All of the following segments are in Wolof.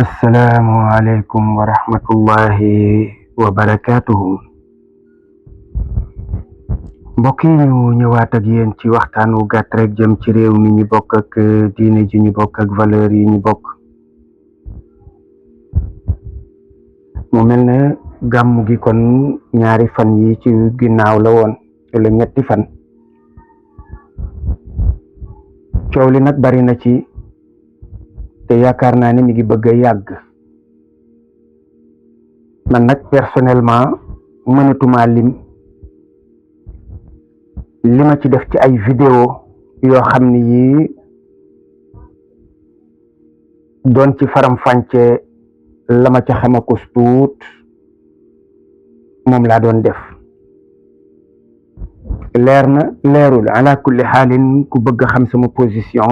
Assalaamu aleykum wa rahmatullahi wa barakaatuhu. Mbokk yi ñu ñëwaat ak yéen ci waxtaan wu gàtt rek jëm ci réew mi ñu bokk ak diine ji ñu bokk ak valeur yi ñu bokk. mu mel ne gàmmu gi kon ñaari fan yi ci ginnaaw la woon wala ñetti fan. coow li nag bari na ci te yaakaar naa ne mi ngi bëgg a yàgg. man nag personnellement mënatuma lim li ma ci def ci ay vidéo yoo xam ne yii doon ci faram-fàcce la ma ca xamakus tuut moom laa doon def. leer na leerul ala kulli xaalin ku bëgg a xam sama position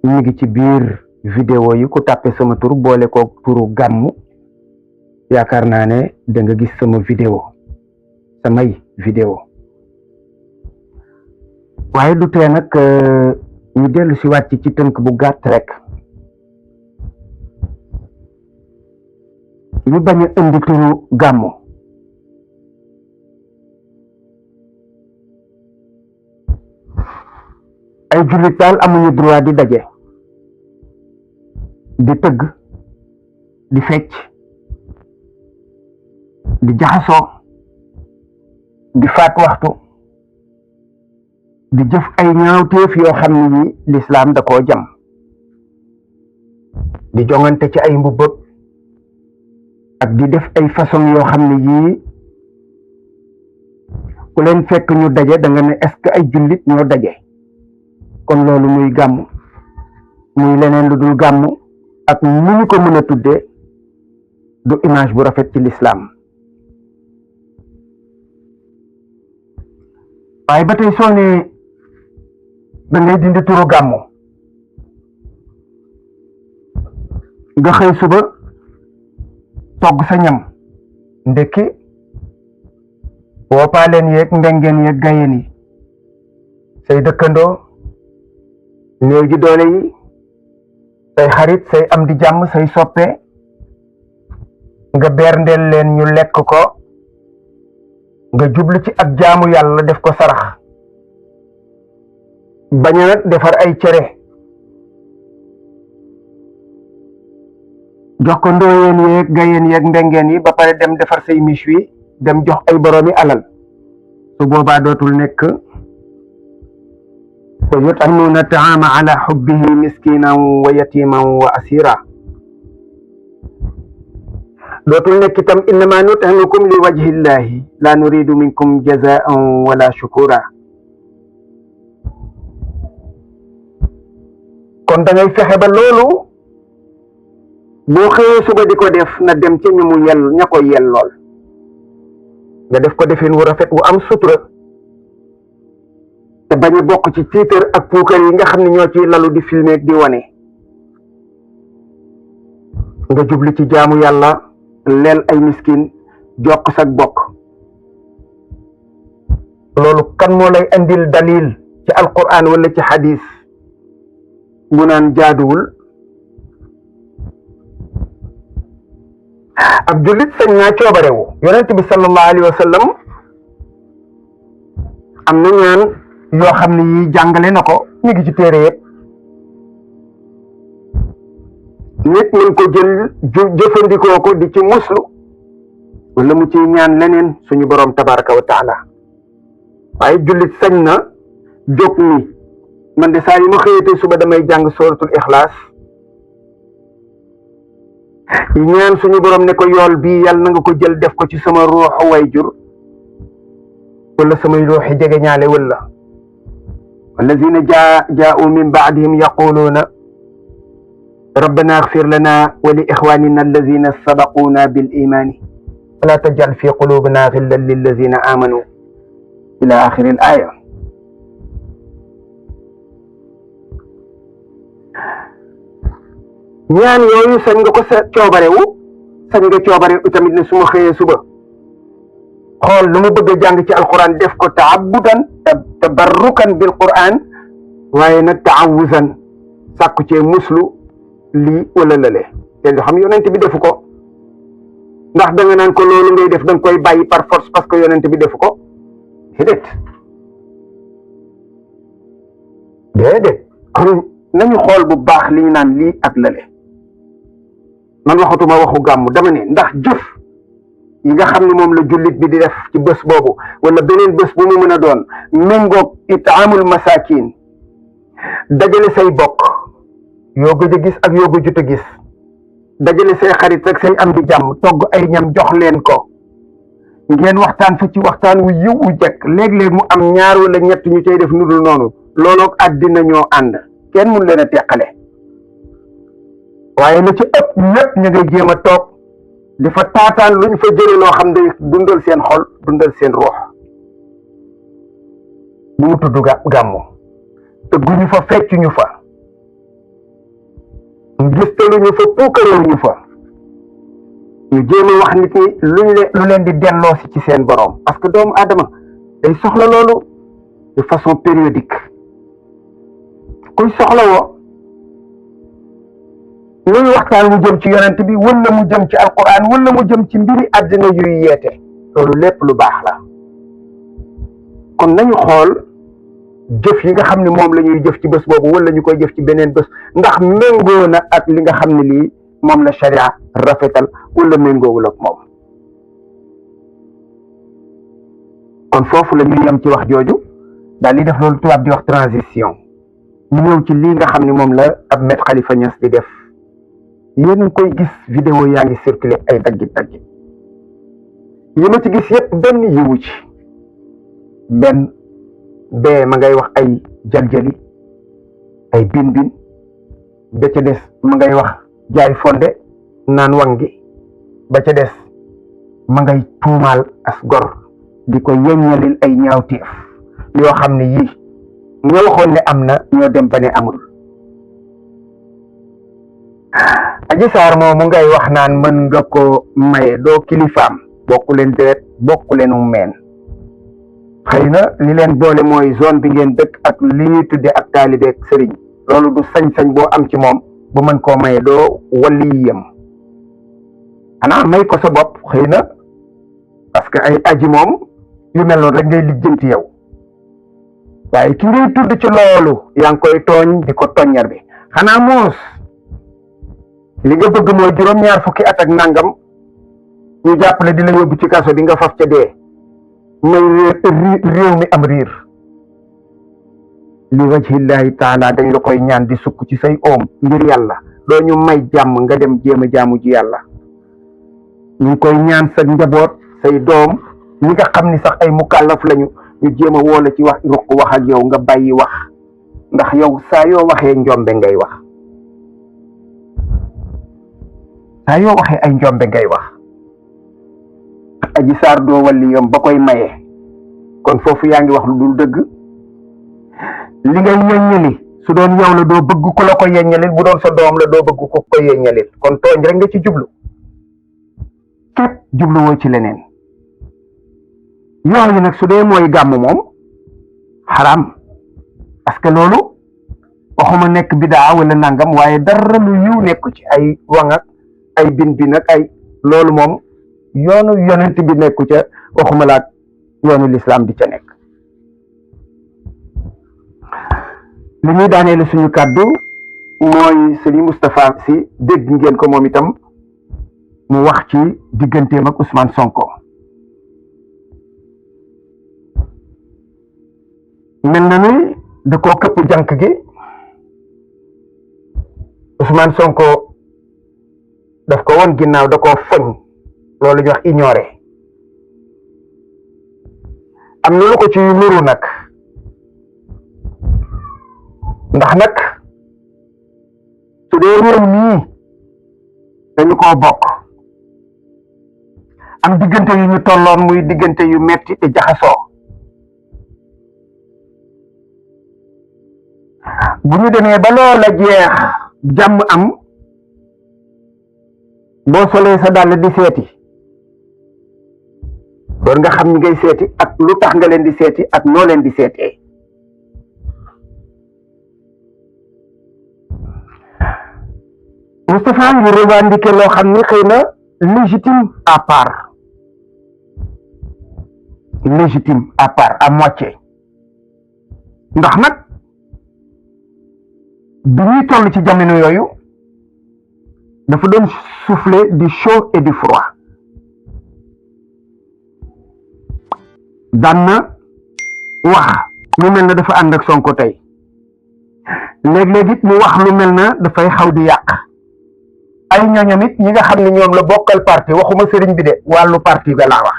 ñu ngi ci biir vidéo yi ku tàppe sama tur boole ko turu gàmmu yaakaar naa ne da nga gis sama vidéo samay vidéo. waaye du tee nag ñu dellu si wàcc ci tënk bu gàtt rek ñu bañ a indi turu gàmmu. ay jullit daal amuñu droit di daje di tëgg di fecc di jaxasoo di faat waxtu di jëf ay ñaawteef yoo xam ne yi lislaam da koo jam, di jongante ci ay mbubb ak di def ay façon yoo xam ne yii ku leen fekk ñu daje da nga ne est-ce que ay jullit ñoo daje. kon loolu muy gàmm muy leneen lu dul gàmm ak nu ñu ko mën a tuddee du image bu rafet ci lislaam. waaye ba tey soo ne da ngay dindi turu gàmmu nga xëy suba togg sa ñam ndekki woopaaleen yeeg mbengeen yeeg gayeen yi say dëkkandoo néew ji doole yi say xarit say am di jàmm say soppe nga berndeel leen ñu lekk ko nga jublu ci ak jaamu yàlla def ko sarax bañ a nag defar ay cere jox ko ndooyeen yeeg gayeen yeeg mbengeen yi ba pare dem defar say miche wi dem jox ay boroomi alal su boobaa dootul nekk wa yut'imuuna taama ala xubbihi miskinan wa yatiman wa asira. dootul nekk itam innama nut'imukum li wajhi llahi la nuridu minkum jazaan wala shukura. kon da ngay fexe ba loolu boo xëyee suba di ko def na dem ci ñu mu ña ko yellool nga def ko defin wu rafet wu am sutura te bañ a bokk ci tiitër ak puukar yi nga xam ne ñoo ci lalu di filmer di wane. nga jubli ci jaamu yàlla leel ay miskin jokk sag bokk. loolu kan moo lay andil dalil ci alquran wala ci hadis mu naan jaaduwul? ab jullit sañ naa coobarewu. yonent bi sallallahu alayhi wa sallam am na ñaan yoo xam ne yi jàngale na ko ñu ngi ci téere yëpp. nit mën ko jël jëfandikoo ko di ci muslu wala mu ci ñaan leneen suñu boroom tabaraka wa taala. waaye jullit sañ na jóg ni man de saa yi ma xëyatee suba damay jàng suratul ixlaas ñaan suñu boroom ne ko yool bii yàlla na nga ko jël def ko ci sama ruuxu wayjur wala samay ruuxi jege ñaale wala wallazina jaa'u min ba'dihim yaquluuna rabbana ighfir lana wa li ikhwanina allazina sabaquna bil imani wala taj'al fi qulubina ghillan lillazina amanu ila axiri al aya. ñaan yooyu sañ nga ko sa coobarewu sañ nga coobarewu tamit ne su ma xëyee suba xool lu mu bëgg a jàng ci alquran def ko taabudan tabarrukan bil quran waaye nag taawusan sàkku cee muslu lii wala lële te nga xam yonent bi defu ko ndax da nga naan ko loolu ngay def da nga koy bàyyi par force parce que yonent bi defu ko déedéet kon nañu xool bu baax li ñu naan lii ak lële man waxatuma waxu gàmmu dama ne ndax jëf yi nga xam ne moom la jullit bi di def ci bés boobu wala beneen bés bu mu mën a doon méngoog itaamul masakin dajale say bokk yoo gëj a gis ak yoo gëjut a gis dajale say xarit ak say am di jàmm togg ay ñam jox leen ko ngeen waxtaan fa ci waxtaan wu yiw wu jekk léeg-léeg mu am ñaar wala ñett ñu cay def nu dul noonu looloog àddina ñoo ànd kenn mun leen a teqale waaye la ci ëpp ñëpp ñu ngay jéem a toog di fa taataan luñ fa jëlee loo xam day dundal seen xol dundal seen ruux bu mu tudd gàmmu te guñu fa feccuñu fa gistaluñu fa puukareewuñu fa ñu jéem a wax nit ñi lu leen di delloo si ci seen borom parce que doomu aadama day soxla loolu de façon périodique kuy soxla woo luy waxtaan mu jëm ci yonent bi wala mu jëm ci alquran wala mu jëm ci mbiri àddina yuy yeete loolu lépp lu baax la kon nañu xool jëf yi nga xam ne moom la ñuy jëf ci bés boobu wala ñu koy jëf ci beneen bés ndax méngoo na ak li nga xam ne lii moom la sharia rafetal wala méngoowul ak moom kon foofu la ñuy yem ci wax jooju daal li def loolu tubaab di wax transition ñu ñëw ci lii nga xam ne moom la ab Me Khalifa Niass di def yéen a ngi koy gis vidéo yaa ngi circulé ay daggit yi ma ci gis yëpp benn yiwu ci benn bee ma ngay wax ay jaljali ay bin ba ca des ma ngay wax jaay fonde naan wangi ba ca des ma ngay tuumaal as gor di ko yeññalil ay ñaawteef yoo xam ne yii ñoo waxoon ne am na ñoo dem ba ne amul Adji Sarr moomu ngay wax naan mën nga ko maye doo kilifaam bokku leen deret bokku leenu meen xëy na li leen boole mooy zone bi ngeen dëkk ak li ñuy tudde ak taalibe ak sëriñ loolu du sañ-sañ boo am ci moom bu mën koo maye doo waliyam xanaa may ko sa bopp xëy na parce que ay aji moom yu mel noonu rek ngay lijjanti yow waaye ki ngay tudd ci loolu yaa ngi koy tooñ di ko toññar bi xanaa moos li nga bëgg mooy juróom-ñaar fukki at ak nangam ñu jàppale di la yóbbu ci kaso bi nga faf ca dee may réew mi am riir li wajhillahi taala dañ la koy ñaan di sukk ci say oom ngir yàlla doo ñu may jàmm nga dem jéem a jaamu ji yàlla ñu ngi koy ñaan sa njaboot say doom ñi nga xam ni sax ay mukallaf lañu ñu jéem a woola ci wax wax ak yow nga bàyyi wax ndax yow saa yoo waxee njombe ngay wax saa yoo waxee ay njombe ngay wax Adji Sarr doo walli yom ba koy maye kon foofu yaa ngi wax lu dul dëgg li ngay yeññali su doon yow la doo bëgg ku la ko yeññalil bu doon sa doom la doo bëgg ku ko yeññalil kon tooñ rek nga ci jublu képp jubluwoo ci leneen yooyu nag su dee mooy gàmm moom xaraam parce que loolu waxuma nekk bidaa wala nangam waaye dara lu yiw nekku ci ay wangak ay bin ak ay loolu moom yoonu yonent bi nekku ca waxuma laak yoonu lislaam di ca nekk li ñuy daaneelu suñu kàddu mooy Serigne Moustapha Sy dégg ngeen ko moom itam mu wax ci digganteem ak Ousmane Sonko mel na ni da koo këpp jànk gi Ousmane Sonko daf ko woon ginnaaw da koo foñ loolu ñu wax ignoré am na lu ko ci nuru nag ndax nag su dee réew mii dañu koo bokk am diggante yu ñu tolloon muy diggante yu metti te jaxasoo bu ñu demee ba loola jeex jàmm am boo solee sa dàll di seeti war nga xam ñi ngay seeti ak lu tax nga leen di seeti ak noo leen di seetee. Moustapha ngi revendiqué loo xam ni xëy na légitime à part à moitié ndax nag bi ñuy toll ci jamono yooyu dafa doon souffler du chaud et du froid daan na wax lu mel na dafa ànd ak Sonko tey léeg-léeg it mu wax lu mel na dafay xaw di yàq ay ñooñam it ñi nga xam ne ñoom la bokkal parti waxuma sëriñ bi de wàllu parti ga laa wax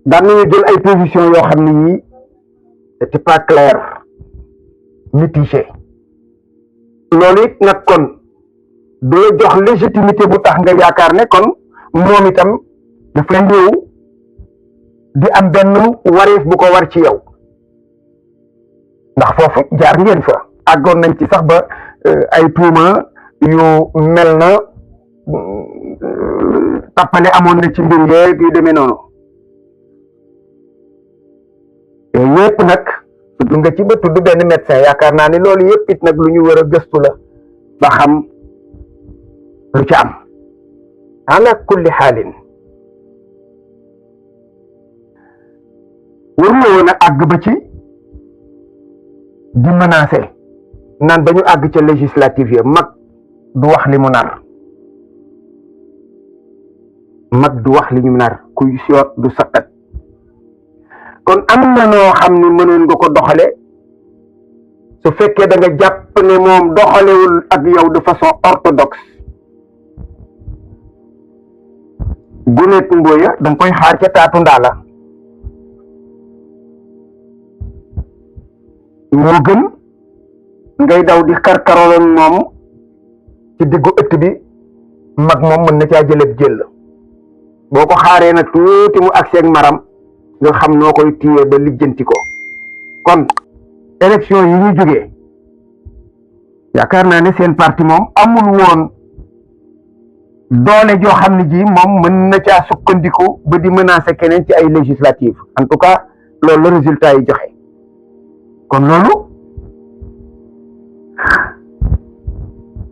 daan nañu jël ay position yoo xam ne yii c'était pas clair mitigé loolu it nag kon du la jox légitimité bu tax nga yaakaar ne kon moom itam dafay ñëw di am benn wareef bu ko war ci yow ndax foofu jaar ngeen fa àggoon nañ ci sax ba ay tuuma yu mel na tappale amoon na ci mbir yeeg yu demee noonu yooyu yëpp nag tudd nga ci ba tudd benn médecin yaakaar naa ni loolu yëpp it nag lu ñu war a gëstu la ba xam lu ci am ala kulli xaalin war na woon a àgg ba ci di menacé naan ba ñu àgg ca législative yi mag du wax li mu nar kuy siot du saqat kon am na noo xam ni mënoon nga ko doxale su fekkee da nga jàpp ne moom doxalewul ak yow de façon orthodoxe guneet mbooya da nga koy xaar ca taatu ndaala moo gën ngay daw di karkaroloon moom ci diggu ëtt bi mag moom mën na caa jëleb jël boo ko xaaree nag tuuti mu agsi ak maram nga xam noo koy téye ba lijjanti ko kon élection yi ñu jógee yaakaar naa ne seen parti moom amul woon doole joo xam ne ji moom mën na caa sukkandiku ba di menacer keneen ci ay législative en tout cas loolu la résultat yi joxe kon loolu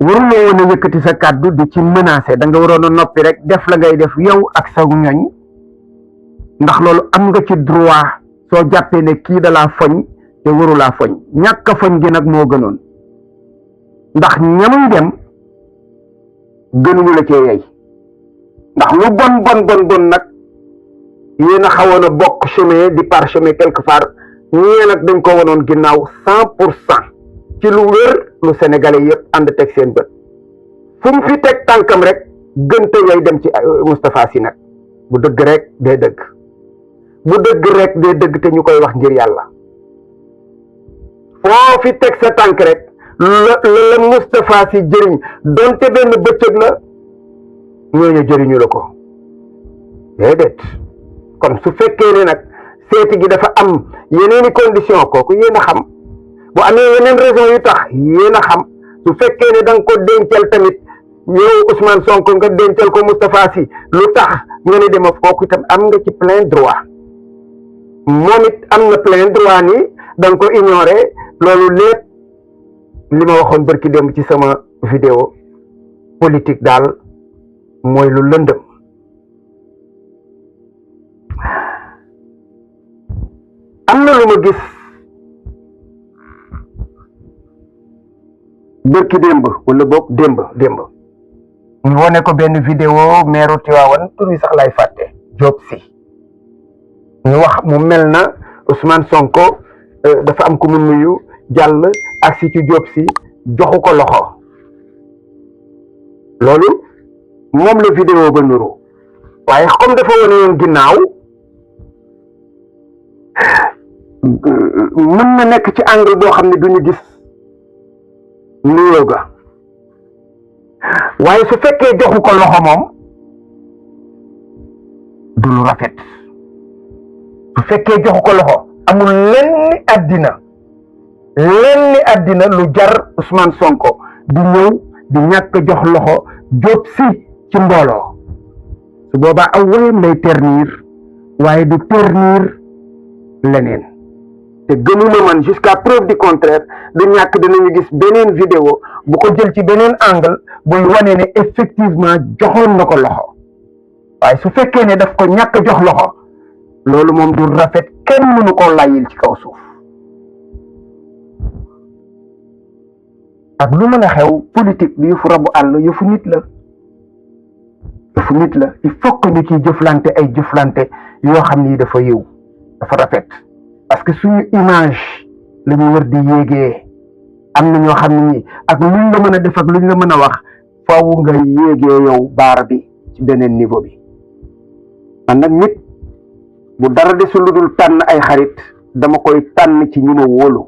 waruloo woon a yëkkati sa kàddu di ci menacer da nga waroon a noppi rek def la ngay def yow ak sa ñoñ ndax loolu am nga ci droit soo jàppee ne kii da laa foñ te waru laa foñ ñàkk a foñ gi nag moo gënoon ndax ñamuy dem gënuñu la cee yey ndax lu bon nag yéen a xawoon a bokk chemin di parchemin quelque part ñee nag dañ ko wonoon ginnaaw 100% ci lu wér lu sénégalais yëpp ànd teg seen bët fu mu fi teg tànkam rek gënte yay dem ci Moustapha Sy nag bu dëgg rek dee dëgg te ñu koy wax ngir yàlla foo fi teg sa tànk rek la Moustapha Sy jëriñ donte benn bëccëg la ñooñu jëriñu la ko déedéet kon su fekkee ne nag seeti gi dafa am yeneeni condition kooku yéen a xam bu amee yeneen raison yu tax yéen a xam su fekkee ne da nga ko dencal tamit yow Ousmane Sonko nga dencal ko Moustapha Sy lu tax nga ne dema kooku itam am nga ci plein droit moom it am na plein droit ni da nga ko ignorer loolu lépp li ma waxoon barki démb ci sama vidéo politique daal mooy lu lëndëm am na lu ma gis barki démb wala boog démb ñu wone ko benn vidéo meeru Tivaouane tur wi sax lay fàtte Diop Sy ñu wax mu mel na Ousmane Sonko dafa am ku mu nuyu jàll agsi ci Diop Sy joxu ko loxo loolu moom la vidéo ba nuru waaye comme dafa wane woon ginnaaw mën na nekk ci angle boo xam ne duñu gis nuyoo ga waaye su fekkee joxu ko loxo moom du lu rafet su fekkee joxu ko loxo amul lenn àddina lu jar Ousmane Sonko di ñëw di ñàkk jox loxo Diop Sy ci mbooloo su boobaa aw wayam lay ternir waaye du ternir leneen. te gëmuma man jusqu'à preuve du contraire du ñàkk dinañu gis beneen vidéo bu ko jël ci beneen angle buy wane ne effectivement joxoon na ko loxo waaye su fekkee ne daf ko ñàkk jox loxo loolu moom du rafet kenn mënu koo layil ci kaw suuf. ak lu mën a xew politique bi yëfu rabu àll yëfu nit la il faut que ñu ciy jëflante ay jëflante yoo xam ni dafa yiw dafa rafet parce que suñu image la ñu war di yéegee. am na ñoo xam ne ñi ak luñ la mën a def ak luñ la mën a wax faaw nga yéegee yow baara bi ci beneen niveau bi. man nag nit bu dara desul lu dul tànn ay xarit dama koy tànn ci ñi ma wóolu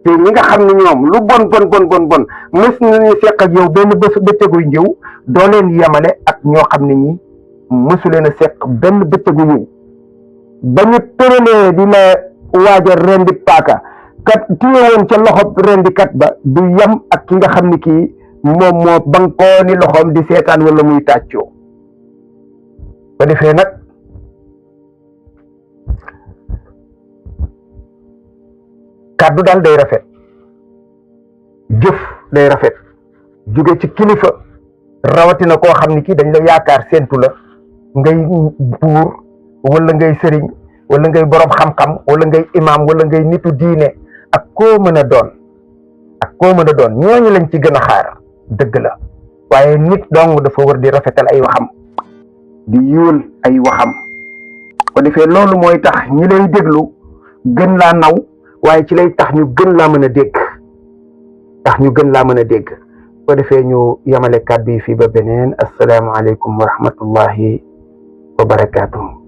te ñi nga xam ne ñoom lu bon mës nañu seq ak yow benn bëccëgu njëw doo leen yemale ak ñoo xam ne ñi mësu leen a seq benn bëccëgu ñëw ba ñu tëralee di la waajal rendi paaka kat téye woon ca loxo rendikat ba du yem ak ki nga xam ni kii moom moo bankoo ni loxoom di seetaan wala muy tàccoo. ba defee nag kàddu daal day rafet, jëf day rafet jóge ci kilifa rawatina koo xam ni kii dañ la yaakaar séentu la ngay buur wala ngay sëriñ wala ngay borom xam-xam wala ngay imaam wala ngay nitu diine ak koo mën a doon ñooñu lañ ci gën a xaar dëgg la waaye nit dong dafa war di rafetal ay waxam di yiwal ay waxam ko defee loolu mooy tax ñi lay déglu gën laa naw waaye ci lay tax ñu gën laa mën a dégg ko defee ñu yamale kàddu yi fii ba beneen assalaamu aleykum wa rahmatullahi wa barakaatuh.